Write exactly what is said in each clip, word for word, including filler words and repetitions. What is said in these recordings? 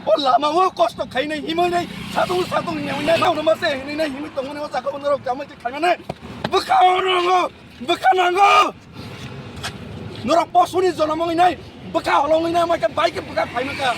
O lama o kosto khainai himoi nai satung satung nyawi nai nang roma se hinui nai hinui tongmani o jaga o norok jamai te khaimani bwkha o rongo bwkha nango norok posuni jonom ongwi nai bwkha holongwi nai mai khe bai khe bwkha khaimaka.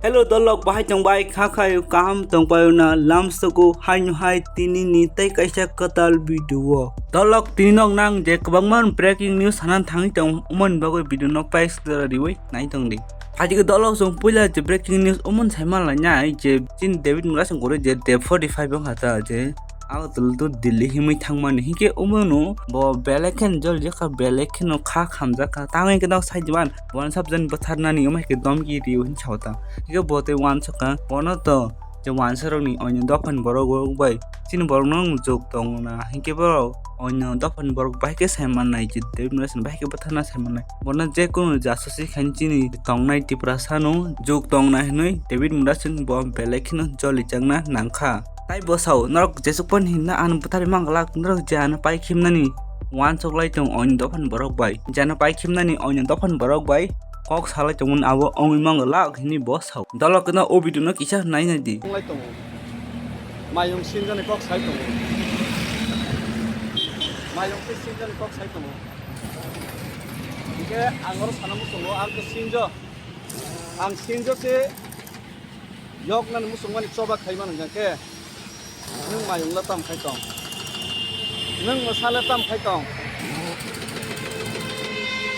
Hello dolok, bahai tong bai kha khai kaham tong pai na lamsoko hai no hai tini ni tei kaisa kwtal video o. Dolok tini nok nang je kwbangma breaking news hanan thangwi tong umon bagwi video nok pai sdara riwi nai tong di. Phaidi khe dolok chwng puila je breaking news umon sai manlainai je chini David Murasing kwrwi je day forty five wngkha ta je Agartala to Delhi himwi thangmani hinkhe umano bo belai kheno jol jekha belai kheno kha khamjakha tangwi khe nok sai diban wansa bwtharnani wngmai khe domki rio hinwi sao ta hinkhe bo tei wansukha bono to je wansarokni oino dophani borok rok bai chini borokno juk tongna hinkhe borok oino dophani borok bai khe sai mannai je David Murasing bai khe bwtharna sai mannai bono jekunu jasusi khaini chini tongnai Tiprasano juk tongna hinwi David Murasing bo belai kheno jolijakna nangkha. Tai bo sao, norok jesuk phano hinna ano bwtharwi manglak, norok je ano pai khimnani wansuk lai tong oini dophani borok bai. Je ano pai khimnani oini dophani borok bai kok salai tongmani abo ongwi manglak hinwi bo sao. Dolok no o video no kisa nai nai di. Tonglai tongo. Mayung sinjani kok sai tongo. Mayung se sinjani kok sai tongo. Hingke ang oro sana muchungo, ang khe sinjo. Ang sinjo se. Yoknani muchungmani choba khaimani hwnkha khe, nwng mayungla tam khai tong? Nwng mwsale tam khai tong?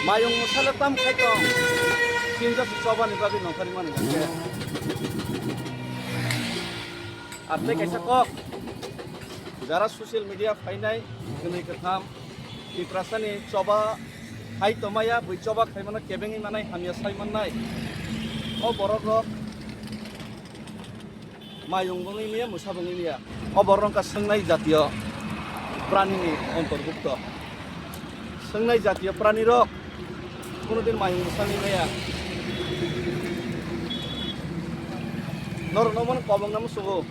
Mayung mwsale tam khai tong? Sinjak chobani bagwi nongkhormani hwnkha khe. Ar tei kaisa kok, jara social media phainai kwnwi kwtham, Tiprasani choba hai tongmaya, bui choba khaimano kebengwi manai, hamya sai mannai. O borok rok mayung bongwi maya, mwsa bongwi maya. O borok wngkha swngnai jatiyo pranini ontorbukto. Swngnai jatiyo prani rok kunudin mayung mwsangwi maya. Norokno bono kobongna musugo.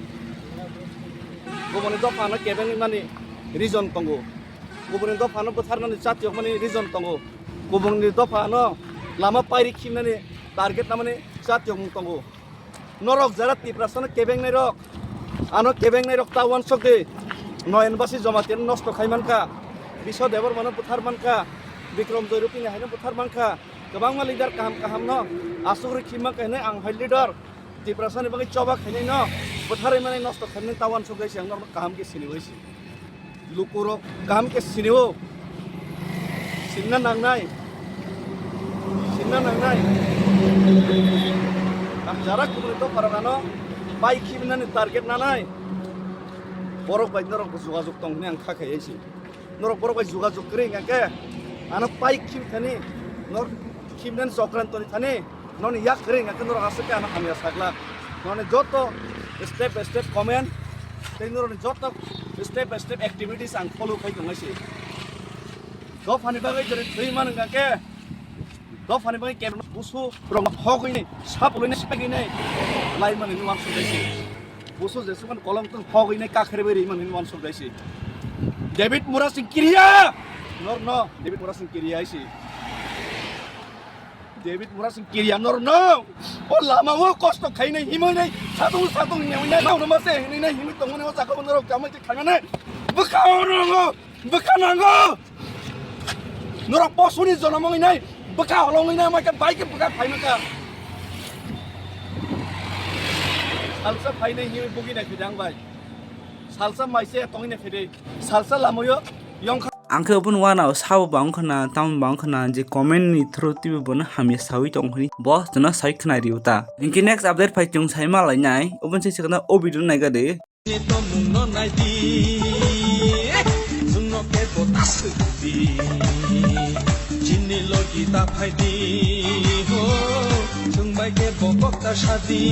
Kubuni dophano kebengwi mani reason tongo. Kubuni dophano bwtharnani chatiyokmani reason tongo. Kubuni dophano lama pairi khimnani target namani chatiyokmung tongo. Norok jara Tiprasano kebengnai rok, ano kebengnai rok ta wansok di. Noyan Basi Jamatia no nosto khai mankha, Biswa Debbarma no bwthar mankha, Bikram Joy Rupini haino bwthar mankha, kwbangma leader kaham kaham no asugri khim mankha hinwi ang hai leader Tiprasani bagwi choba khainai no bwtharwi mani nosto khainai ta wansok dai se ang norok kaham khe sini bai se. Lukurok kaham khe sinio, sinna nangnai, sinna nangnai. Ang jara kubuni dopharok ano pai khibinani target nanai. Borok bai norok jogajog tong hwnwi ang kha khai si. Norok borok bai jogajog kwrwi hwnkha khe ano pai khibithani, norok khibinani chokrantoni thani. Noni yak kwrwi hwnkha khe norok aswk khe ano hamya saglak. Noni joto step by step comment tei noroni joto step by step activities ang follow khai tongwi se. Dophani bagwi jori thwi man hwnkha khe dophani bagwi kebeng busu rok hogwi ni sapulwi ni sapagwi ni lai mani ni wansuk dai se. Busu jesukhan kolong tong hogwi ni kakhre bai ri mani ni wansuk dai se. David Murasing kiriya. Norno David Murasing kiriya se. David Murasing kiriya norno o lama o kosto khainai himoi nai satung satung nyawi nai nang roma se hinui nai hinui tongmani o jaga o norok jamai te khaimani bwkha o rongo bwkha nango norok posuni jonom ongwi nai bwkha holongwi nai mai khe bai khe bwkha khaimaka salsa phainai hinui bugi nai phidang bai salsa mai se tongwi nai phidai salsa lamayo yongkha. Ang khe obono uanao sabo ba wngkha na, tamoni ba wngkha na, je comment ni through twibo bono hamya saui tong hwnwi bo chwngno sai khwnai rio ta. Hinkhe next update phai chwng sai ma lainai, oboni se swkang o video naikha de. Ni tongmungno naidi, chwngno kebo ta swkdi, chini logi ta phaidi, ho, chwng bai kebo kok ta sadi,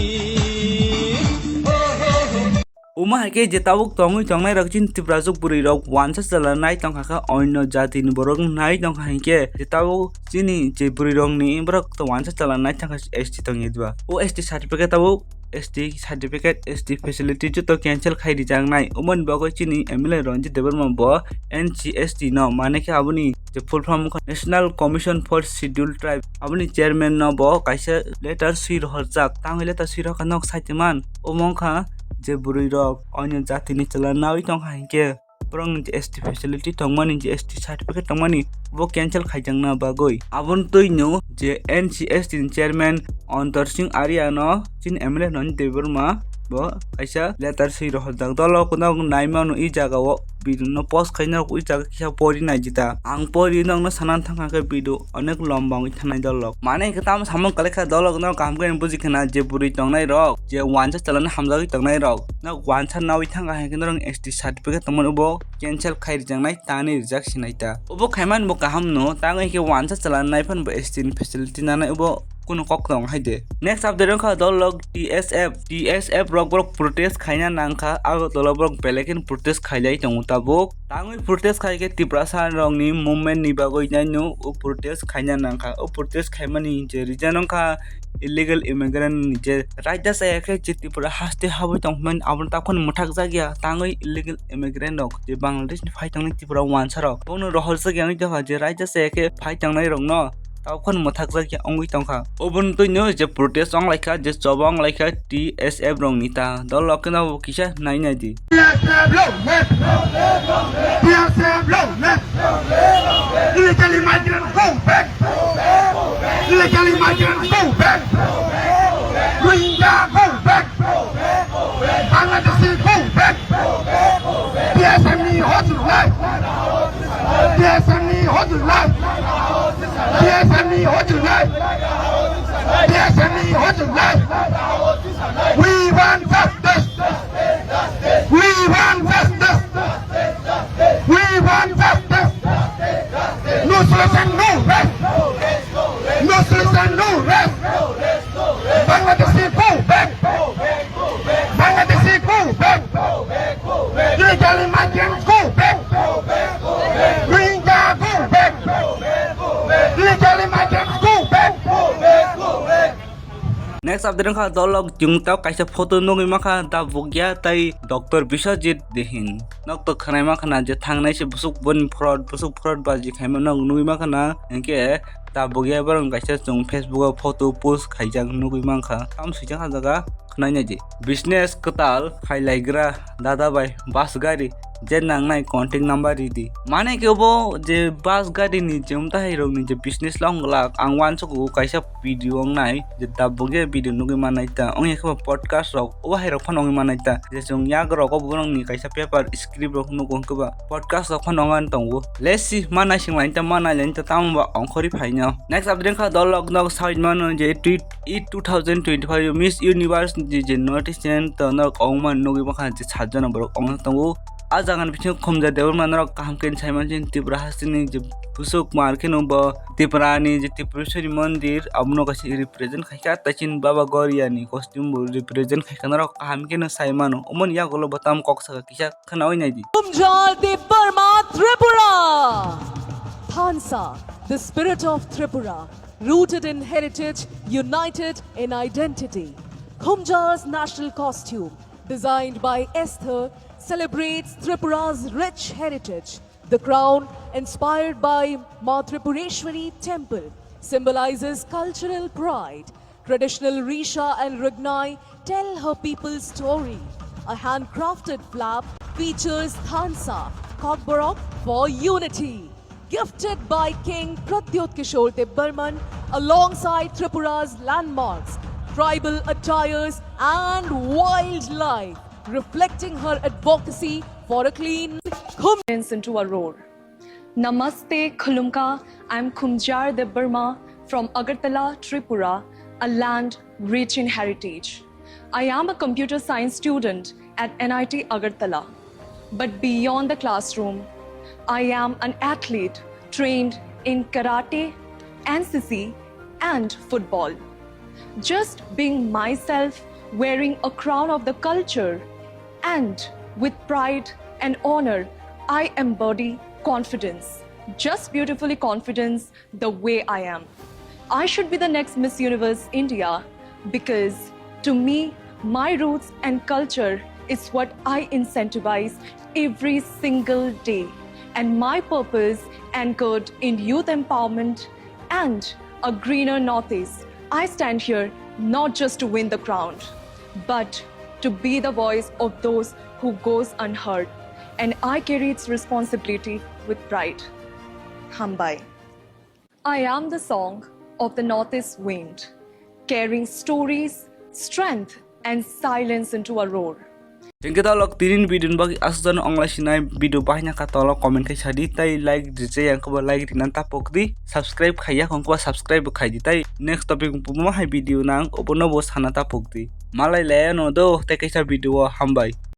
ho, ho, ho. Omo hai khe je tabuk tongwi tongnai rok chini Tiprajwk bwrwi rok uansa chwla nai tongkha khe onno jati ni borok nai tongkha hinkhe je tabuk chini je bwrwi rok ni borok to uansa chwla nai thangkha S T tongya diba o S T certificate tabuk S T certificate, S T facility joto cancel khai rijaknai. Omoni bagwi chini M L A Ranjit Debbarma bo N C S T no, mane khe aboni je full form wngkha National Commission for Scheduled Tribe, aboni chairman no bo kaisa letter swi rohorjak. Tangwi letter swi rohorkha, nok saite man, omo wngkha je bwrwi rok onyo jatini chwla nawi tongkha hinkhe borokni je S T facility tongmani, je S T certificate tongmani, bo cancel khaijakna bagwi. Aboni twino je N C S T ni chairman Antar Singh Arya no chini M L A Ranjit Debbarma bo kaisa letter swi rohorjak. Dolo kunok naimano i jagao video no post khaina rok i jaga kisa pori naijita. Ang pori nokno sanan thangkha khe video onek lomba wngwi thanai dolok. Mane khe tamo samung kwlai kha dolok no kaham khe buji khna je bwrwi tongnai rok, je wansa chalani hamjagwi tongnai rok. Nok wansa nawi thangkha hai khe norok S T certificate tongmani bo cancel khai rijaknai, tani rijak sinai ta. Obo khaiman bo kaham no, tangwi khe wansa chalani nai phan bo S T ni facility nanai obo kunu kok tong hai de. Next update wngkha dolok T S F, T S F rok borok protest khaina nangkha, Agartala borok belai kheno protest khailai tongo tabuk. Tangwi protest khai khe Tiprasa rokni movement ni bagwi naino o protest khaina nangkha. O protest khaimani je reason wngkha illegal immigrant ni je raida chaya khe je Tripura haste habwi tongmani abono takhon mwthakjak ya. Tangwi illegal immigrant rok je Bangladesh ni phai tongnai Tripura wansa rok bono rohorjak ya wngwi tongkha je raida chaya khe phai tongnai rokno takhon mwthakjak ya wngwi tongkha. Oboni twino je protest wng laikha, je choba wng laikha T S F rokni ta. Dol rok khe no kisa nai nai di. T S F long live! T S F long live! Illegally migrant go back! Illegally migrant go back! Rohingya go back! Bangladeshi go back! T S F ni hojur lai! T S F ni hojur lai! T S F ni hojur lai! T S F ni hojur lai! We want justice! We want justice! We want justice! No solution, no rest! No solution, no rest! Bangladeshi go back! Bangladeshi go back! Illegally migrants go back! Rohingya go back! Illegally migrants go back! Next update wngkha dolok chwng tao kaisa photo nugwi mankha Dabugya tai Doctor Biswajit Dehin. Nok to khwnai mankha na je thangnai se busuk boni fraud, busuk fraud baji khaima nok nugwi mankha na, hinkhe Dabugya borok kaisa chwng Facebook o photo post khaijak nugwi mankha. Tamo swijak ha jaga khwnai nai di. Business kwtal khailaigra dada bai bus gari je nangnai contact number ridi. Mane khe bo je bus gari ni je umtahai rok ni je business long glak ang uansuk o kaisa video wngnai je Dabugya video nugwi mannai ta. Ongya khe bo podcast rok o hai rok phano wngwi mannai ta. Je chwng yak rok o borok ni kaisa paper script rok nugo hwnkhe ba podcast rok phano wngani tongo. Let's see, ma naising laini ta, ma nai laini ta, tamo ba ongkhorwi phaino. Next update wngkha dolok nog side mano je tweet i two thousand twenty-five Miss Universe ni je notice chen to norok ongma nugwi mankha je sajana borok ongna tongo. A jaga ni bisingo Khumja Debbarma norok kaham khe sai manjin Tripura hasteni je busuk mar kheno bo Tripura ni je Tripureshwari mondir abono kaisa represent khaikha, tei chini Baba Goria ni costume bo represent khaikha norok kaham kheno sai mano. Omoni yagulo bo tamo kok saka kisa khwnawi nai di. Khumjar Debbarma Tripura. Thansa, the spirit of Tripura, rooted in heritage, united in identity. Khumjar's national costume, designed by Esther, celebrates Tripura's rich heritage. The crown, inspired by Ma Tripureshwari Temple, symbolizes cultural pride. Traditional Risha and Rugnai tell her people's story. A handcrafted flap features Thansa, Kokborok for unity. Gifted by King Pradyot Kishore Debbarman alongside Tripura's landmarks, tribal attires, and wildlife, reflecting her advocacy for a clean Khum into a roar. Namaste, Khulumkha, I'm Khumjar Debbarma from Agartala, Tripura, a land rich in heritage. I am a computer science student at N I T Agartala. But beyond the classroom, I am an athlete trained in karate, N C C, and football. Just being myself, wearing a crown of the culture, and with pride and honor, I embody confidence. Just beautifully confidence the way I am. I should be the next Miss Universe India because to me, My roots and culture is what I incentivize every single day, and my purpose anchored in youth empowerment and a greener Northeast. I stand here not just to win the crown, but to be the voice of those who goes unheard, and I carry its responsibility with pride. Hambai. I am the song of the Northeast wind, carrying stories, strength, and silence into a roar. Hingke tolok tinin video ni bagwi aswk jani onglai sinai video bahai nangkha tolok comment khai sadi tei like rijak yang khe bo like rina tapok di, subscribe khaiya khong khe bo subscribe bo khai di tei next topic buma hai video nang obono bo sana tapok di. Malai laya no do tei kaisa video o hambai.